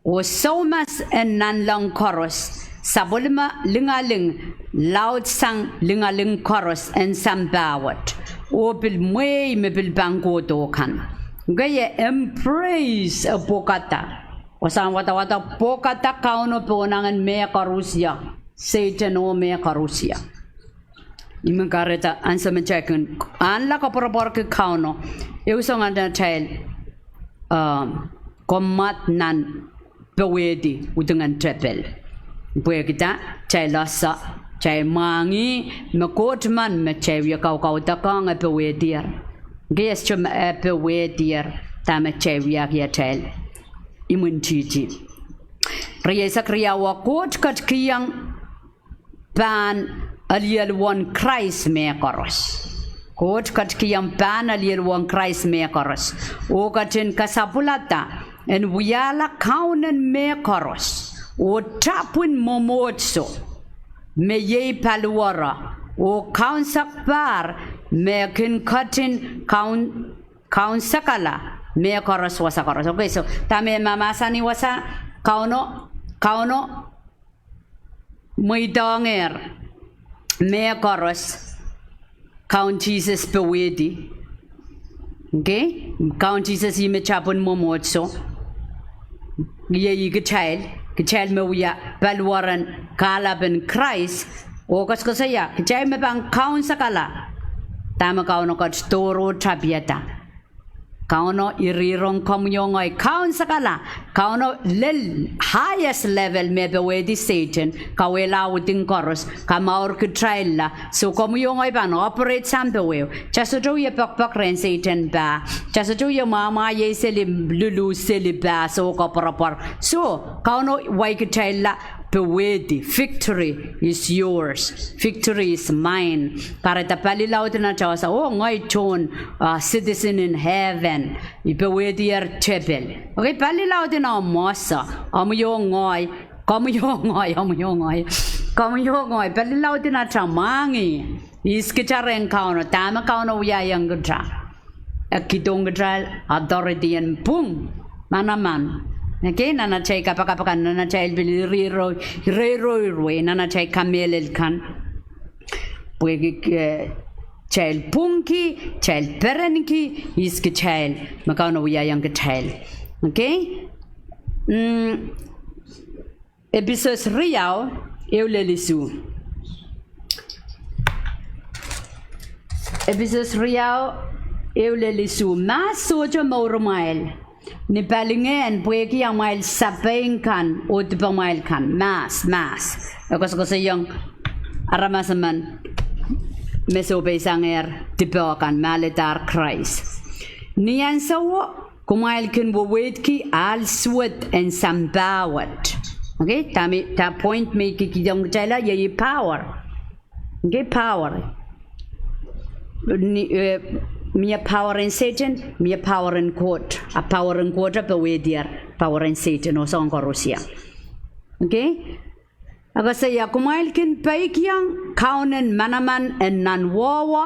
oh soumas en nanleng koaros, sapwellime lingaling, laudsang lingaling koaros en sampah wet, oh pil mwehi me pil pahn kohdo kan. Okay, e embrace, e pwokada. Wasahn wadawad e pwokada Kauno pohnangin mehkoaros, Sehdan oh mehkoaros. Ih me kahrehda ansou me kitail kin ahnla koapworopworki Kauno, ehu soangen atail, um, kommwad nan powehdi udingen tepel. Pwehki kitail ese, kitail mwahngih me Koht men me kitail wie kaukaudokiong e powehdier. Kies sohte me e powehdier dahme kitail wiahki atail imwintihti. Rieisek riau, Koht ketikihong pahn elieluwen Krais mehkoaros. Koht ketikihong pahn elieluwen Krais mehkoaros, oh ketin kasapwilada en wiahla kaunen mehkoaros, oh tapwin mwomwohdiso me iei paliwere Oh kaunsekpahr me kin ketin kaun, kaunsekala mehkoaros wasa koaros. Okay, so dahme e mahmahsanih wasa, Kauno, Kauno mweidohngehr mehkoaros Kaun Sises powehdi. Okay? Kaun Sises ih me tapin mwomwohdiso. Iei kitail, kitail me wia paliwaren kahlap en Krais. Oh koasokoasoia, kitail me pahn kaunsekala dahme Kauno ketidohr oh tapiada. Kauno irihrong komwi oh ngehi kaunsekala. Kauno lel highest level me powehdi Sehdan, kauwehla wading koaros, kamour kitailla. So komwi oh ngehi pahn operate sang powehda. Kitail sohte wie poakpoak rehn Sehdan pah. Kitail sohte wie mwamwahiei seli, lulu seli pah, so koapworopwor. So Kauno wai kitailla powehdi, victory is yours, victory is mine. Kahrehda pali laud en atail wasa, oh, ngehi tohn, ah, citizen in heaven. I powehdier tepel. Okay, pali laud en atail wasa, omwi oh ngehi, komwi oh ngehi, omwi oh ngehi, komwi oh ngehi, pali laud en atail mwahngih. Ihs kita rehn Kauno, dahme Kauno wiahiong kita? E kihdohng kitail authority en pwung manaman. Okay, nan atail kapakap akan, nan atail pil irihrong, reireirwei, nan atail kamehlel kan. Pwehki, eh, kitail pwungki, kitail perenki ihs kitail, me Kauno wiahiong kitail. Okay? Episos riau, ehu lel isuh. Episos riau, ehu lel isuh. Mahs sohte mouramwail ni palingehn pwehki amwail sapeik kan oh dipamwail kan. Mahs, mahs. E koasokoasoiong aramas emen me sohpeisangehr dipo kan, me alehdahr Krais. Ni ansouo kumwail kin weweidki ahl suwed en sampah wet. Okay, dahme, dahme point me I kihkihdohng kitailla, iei power. Okay, power. Mie power en Sehdan, mie power en Koht. A power en Koht e powehdier power en Sehdan oh soahng koarosie. Okay? E koasoia, kumwail kin peikiong kaun en manaman en nan wowo,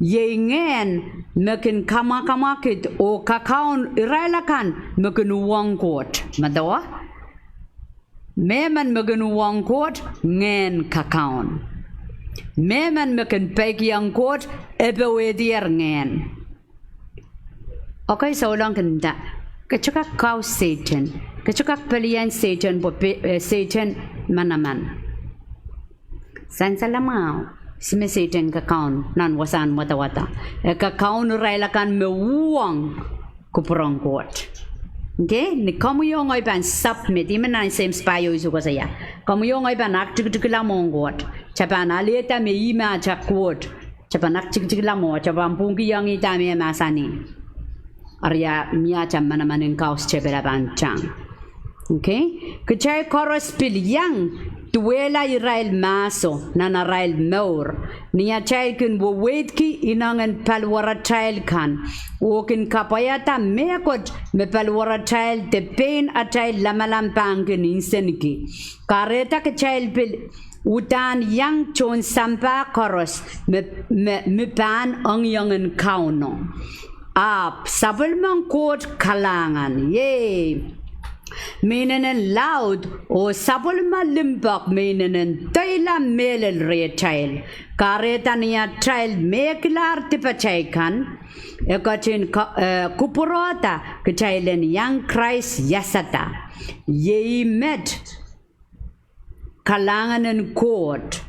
iei ngehn me kin kamwakamwakid oh kakaun irail akan me kin uhwong Koht. Medewe? Mehmen me kin uhwong Koht, ngehn kakaun. Mehmen me kin peikiong Koht, e powehdier ngehn. Okay, souleng kin nda, ke sohte kak kau Sehdan. Ke sohte kak pelien Sehdan pwe, eh, Sehdan manaman. Sansal mwahu, ihs me Sehdan kakaun nan wasahn wadawad. E kakaun irail akan me uhwong kupwuren Koht. Okay, ni komwi oh ngehi pahn submit, ih me nan Seims pahieu isuh koasoia, komwi oh ngehi pahn aktikitikla mwohn Koht. Kitail pahn alehda me ih me atail Koht. Kitail pahn aktikitikla mwo, kitail pahn pwungkihong ih dahme e mahsanih. Eri mie atail manaman en kaus tepel pahn tang. Okay? Kitail koaros pil iang duwehla irail mahso nan arail mour ni atail kin weweidki inengen paliwaratail kan oh kin kapwaiada mehkot me paliwaratail de pein atail lamalam pahn kin nsenki. Kahrehda kitail pil uhdahn iang tohn sampah koaros me, me, me pahn engiengen Kauno. Ahpw sapwellimen Koht kalahngan, iei me inenen laud oh sapwellime limpoak me inenen deila mehlel rehtail. Kahrehda ni atail mehkilahr dipatail kan, e ketin ka-, eh, kupwurehda kitail en iang Krais iasada. Iei met kalahngan en Koht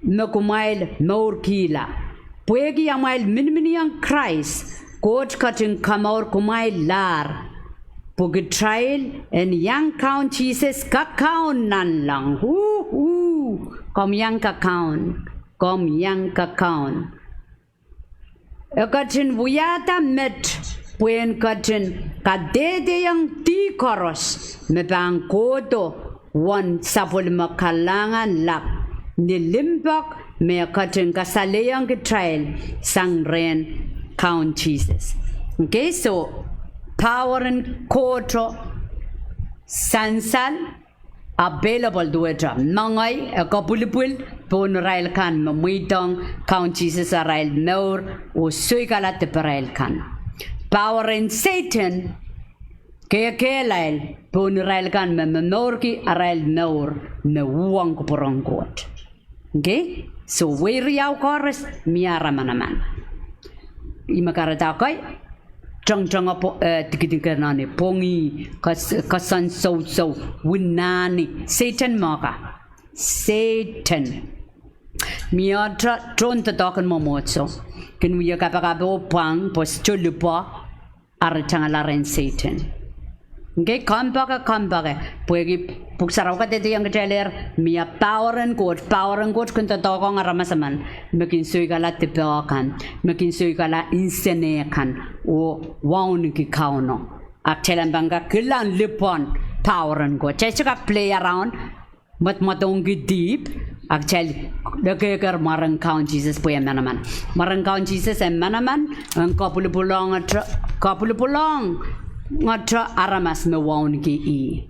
me kumwail mourkihla. Pwehki amwail miniminiong Krais, Koht ketin komour kumwaillahr. Pwe kitail en iang Kaun Sises kakaun nanleng. Hu, hu. Komw iang kakaun. Komw iang kakaun. E ketin wiahda met pwehn ketin kadehdehiong dih koaros me pahn kohdo uwen sapwellime kalahngan lap ni limpoak me e ketin kasalehiong kitail sang rehn Kaun Sises. Okay, so power en Kohto, sansal, available duwehte mengei, e kapwilipwil pohn irail kan me mweidohng Kaun Sises arail mour oh soikala diparail kan. Power en Sehdan kekehlail pohn irail kan me momourki arail mour me uhwong kupwuren Koht. Okay? So, wei riau koaros mie ara manaman. Ih me kahrehda kei, tengteng, eh, dikedik en nan, pwongih, kas-, koasoan sousou, winnani, Sehdan mwo ka. Sehdan. Mie tohn doadoahk en mwomwohdiso kin wia kapakap oh pwang, pwe sohte lipwo arail tangala rehn Sehdan. Okay, kompoake, kompoake. Pwehki Pwuhk Sarawi kadehdehiong kitailehr, mie power en Koht, power en Koht kin doadoahkohng aramas emen me kin soikala dipe kan, me kin soikala nsene kan, oh wauneki Kauno. A kitail en pahn kak kilang lipwohn power en Koht. Kitail sohte kak play around, mwadmwadongki dihp, a kitail lekeker mwaren Kaun Sises pwe e manaman. Mwaren Kaun Sises e manaman, en kapwilipwilong, kapwilipwilongete aramas me wauneki ih.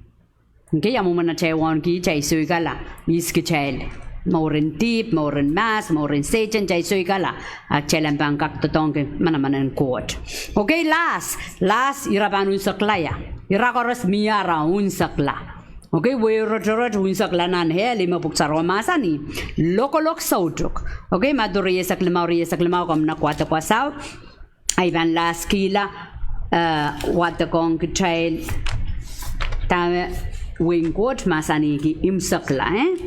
Okay, a mwomwen atail wauneki ih, kitail soikala, ihs kitail. Mouren dihp, mouren mahs, mouren Sehdan, kitail soikala, a kitail en pahn kak doadoahngki manaman en Koht. Okay, lahs, lahs ira pahn unsekla ia? Ira koaros mie ara unsekla. Okay, wei rotorot unsekla nan hell, ih me Pwuhk Sarawi mahsanih, lokolok soutuk. Okay, Madiu rieisek limau, rieisek limau, komw nek wadek wasao. Ahi pahn lahskihla, eh, wadekohng kitail dahme wehin Koht mahsanihki unsekla, eh?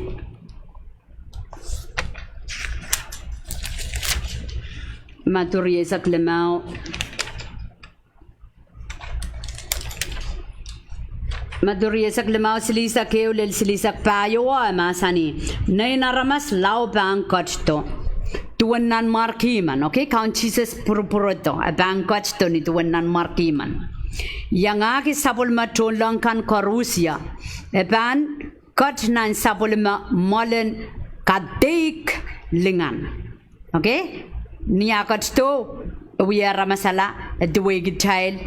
Madiu rieisek limau. Madiu rieisek limau, silihsek ehu lel silihsek pahieu, e mahsanih, Nein Aramas lao pahn ketido duwen Nanmwarki men. Okay, Kaun Sises pwurupwurodo, e pahn ketido ni duwen Nanmwarki men. Iangahki sapwellime tohnleng kan koaros ia, e pahn ket nan sapwellime mwoalen kadeik lingan. Okay? Ni ah ketido, e wia aramasala, e duwehkitail,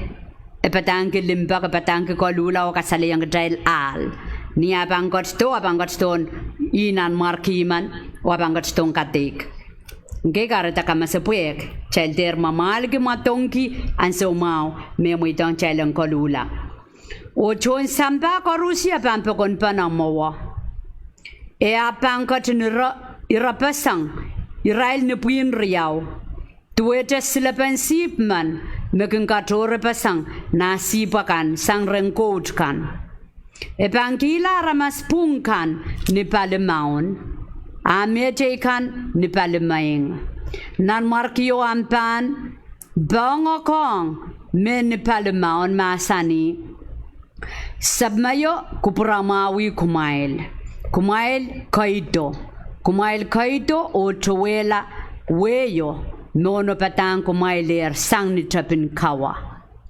e padahngki limpoak, e padahngki koluhla oh kasalehiong kitail ahl. Ni ah pahn ketido, ah pahn ketidohn ih Nanmwarki men, oh ah pahn ketidohn kadeik. Okay, kahrehda kamasepwehk, kitail dehr mwamwahlki mwadongki ansou mwahu me mweidohng kitail en koluhla. Oh tohn sampah koaros ia pahn pokonpene mwowe. E ahpw pahn ketin ire, irepeseng, irail ni pwihn riau, duwehte silepen sihpw men me kin katohrepeseng nah sihpw akan sang rehn kout kan. E pahn kihla aramas pwung kan ni palimaun, ah mehteikan ni palimeing. Nanmwarkio ahpw pahn pohngokohng mehn ni palimaun, mahsanih, Sapwellimaio, kupwuramwahwih kumwail. Kumwail keido. Kumwail keido oh towehla wehio mwohn padahk kumwailehr sang ni tepin kawa.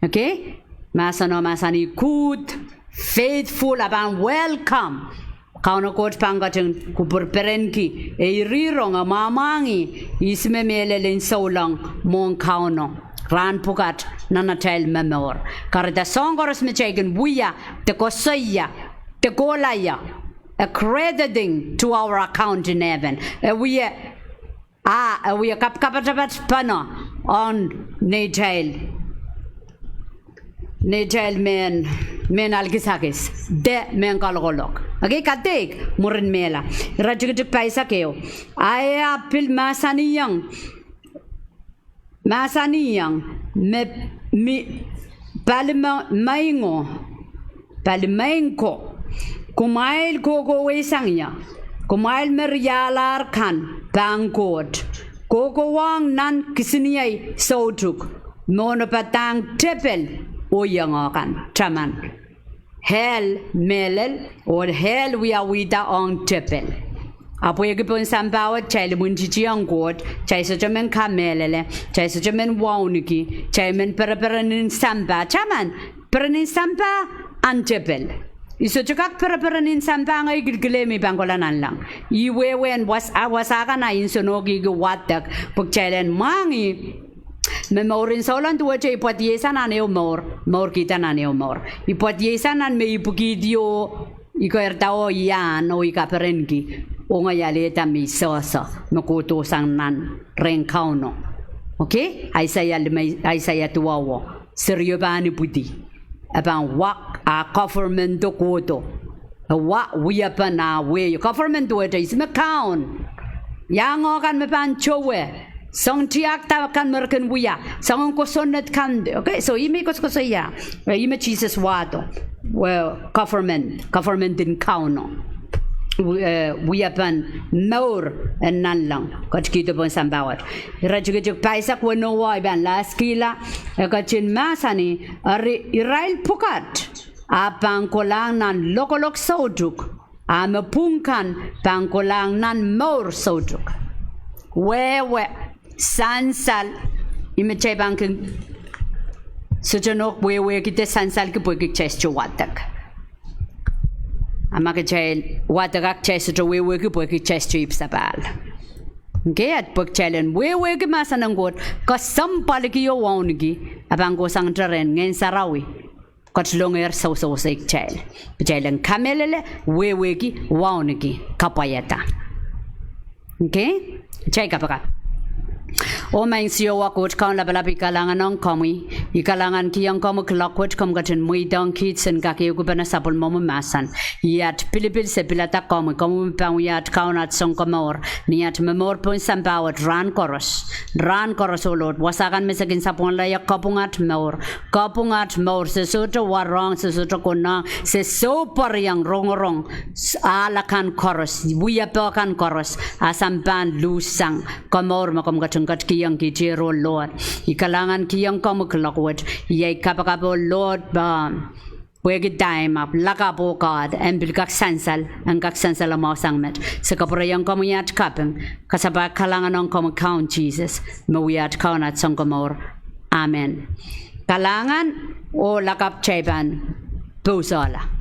Okay? Mahseno mahsanih good, faithful, ah pahn welcome. Kauno Koht pahn ketin kupwurperenki, e irihrong, e mwahmwahngih ihs me mehlel en souleng mwohn Kauno rahn pwukat nan atail momour. Kahrehda soahng koaros me kitail kin wia, de koasoia, de kohla ia, accrediting to our account in heaven. E wia ah, e wia kapkapatapat pahn ong neitail, neitail mehn, mehn ahl kisakis de mehn kalokolok. Okay, kadeik mwurin mehla. Iretikitik pahisek ehu. A e ahpw pil mahsanihong, mahsanihong me, me, palime-, meingo, palimeing ko, kumwail kohkohweisang ie, kumwail me riahlahr kan pahn Koht, kohkohwong nan kisiniei soutuk, mwohn padahk tepel oh iengo kan, taman. Hell mehlel, oh hell wiawihda ong tepel. Ahpw pwehki pohn sampah wet kitail imwintihti ong Koht, kitail sohte men kamehlele, kitail sohte men wauneki, kitail men pereperenin sampah, taman, perenin sampah en tepel. I sohte kak pereperenin sampah, ngehi kilkile me I pahn kohla nanleng. I wehwehn wasa, wasa kan ah I nsenohkihki wadek, pwe kitail en mwahngih me mourin souleng duwehte ipwediehsang nan ehu mour, mourkihda nan ehu mour. Ipwediehsang nan me ipwikihdi oh I keirda oh I ahn oh I kaperenki, oh ngehi alehda me I sehse me kohdo sang nan rehn Kauno. Okay? Aiseia lime, Aiseia duwau, serio pahn ipwidi. E pahn wa, a government o kohdo. E wa wiepen a wehio. Government wet ihs me kaun. Iangahki kan me pahn towe. Soangen tiahk kan me re kin wia. Soangen kosonned kan. Okay, so ih me I koasokoasoia. Eh, ih me Sises wahdo. Well, government, government en Kauno. Wi-, eh, wiepen mour en nanleng ketikihdo pohn sampah wet. Iretikitik pahisek weneu, I pahn lahskihla, e ketin mahsanih, eri irail pwukat ahpw pahn kolahng nan lokolok soutuk, a me pwung kan pahn kolahng nan mour soutuk. Wehwe, sansal, ih me kitail pahn kin sohte nohk wehwehki de sansalki pwehki kitail sohte wadek. A ma kitail wadek a kitail sohte wehwehki pwehki kitail sohte ipwsapahl. Okay, a pwe kitail en wehwehki mahsen en Koht, kesempwaliki oh wauneki, a pahn kohsang rehn Ngehn Sarawi ketilongehr sewsewese kitail. Kitail en kamehlele, wehwehki, wauneki, kapwaiada. Okay? Kitail kapakap. Oh Maing Siohwa Koht Kaun lapalap, I kalahngan ong komwi, I kalahngan kihong komwi kuloak wet komw ketin mweidohng kiht sen kak ehukipene sapwellimomwi mahsen. Ih at pilipil se pilada komwi, komwi me pahn wia at Kaun, at Sounkomour, ni at momour pohn sampah wet rahn koaros. Rahn koaros, oh Lord, wasa kan me se kin sapwungala, iei kapwung at mour. Kapwung at mour, se sohte warohng, se sohte konehng, se sohpweriong rongorong, s-, ahl akan koaros, wiepe kan koaros, a sampah luhssang komour me komw ketin ketikihong kihdier, oh Lord. I kalahngan kihong komwi kuloak wet, iei kapakap, oh Lord, pwe pwehki time ahpw lakapw, oh God, en pil kak sansal, en kak sansal mwahu sang met. Se kapwureiong komwi at kaping, kasapahl kalahngan ong komwi Kaun Sises, me wia at Kaun, at Sounkomour. Amen. Kalahngan, oh lakapw kitail pahn pousehla.